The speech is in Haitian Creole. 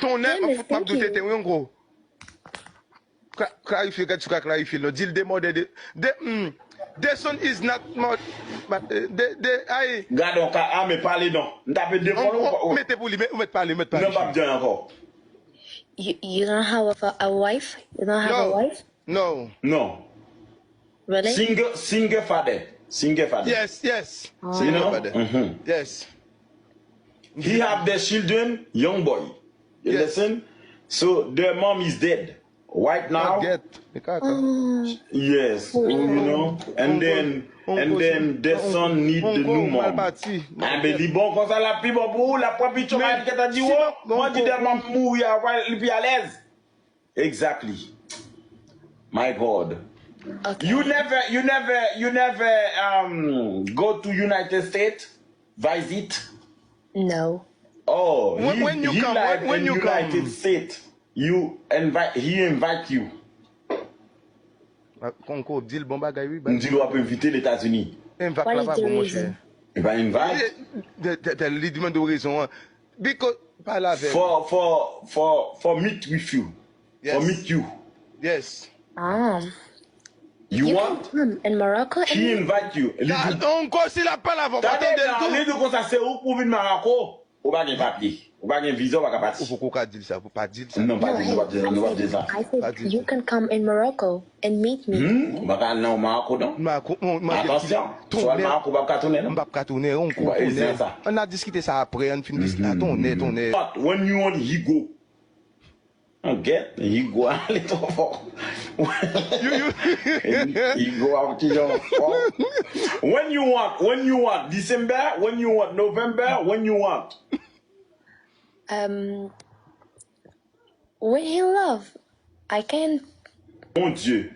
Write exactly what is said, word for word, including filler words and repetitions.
Tonnè, m ap fout m ap di w tenten wi, yon gwo. Klarifye, gad si w ka klarifye l non. Di l de mother de, de, hmm, the son is not mother, de, de, ay. Gad on ka, a men pale non. M tape de fò non. Mete pou li, ou mèt pale, ou mèt pale. Non, m p ap di anyen ankò. You, you don't have a, a wife? You don't have a wife? No. No. Really? Single, single father. Single father. Yes, yes. You know? Mm-hmm. Yes. He have the children, young boy. You Yes. Listen? So their mom is dead. Right now, Get. Li ka ka. yes, you know, and then and then the son need the new mom. Mal pati. Ah, ben, li bon konsa, l ap pi bon pou ou, l ap pran pichon, Men, mal kèt an di sinon, wo, mwen di de mom mouri a, wè, li pi alèz. Exactly. My God. Okay. You never, you never, you never um go to United States, visit? No. Oh, When- he, when you he come, live when- when in you come. United States. You invite, he invite you. Konko, di l bon bagay wi. M di l w ap envite Letazini. Envak What la is pa the bon, reason? Monchè. E pa invite. Tè- tè- tè- Li di mande w rezon an. Because, pale avè m. For, for, for, for meet with you. For Yes. Meet you. Yes. Um, You you want? Can come in Morocco He and invite you. Li di, Onko, si l ap pale avè w, pa tande tande l la, tou. Li di konsa, se ou k pou vin Maroko. Ou pa gen papye. Ou pa gen viza, ou pa ka pati. Ou poko ka di l sa, ou pa di l sa. Non, pa di, nou p ap di sa, nou p ap di sa. I Pas said du you tout. Can come in Morocco and meet me. Hmm? Ou pa ka al nan Maroko, non? Mako, mwen, mwen, Atansyon, si w al Maroko, ou p ap ka tounen, non? M p ap ka tounen, Onko, Ou pa ezan tounen. sa. Ann a diskite sa aprè, ann fin dis la, tounen, tounen. But when you want, he go. Don't get, he go, ale twò fò. You, you, He go out ki jan fò. When you want, when you want, December, when you want, November, when you want. Um, when he love, I can. Mon Dieu.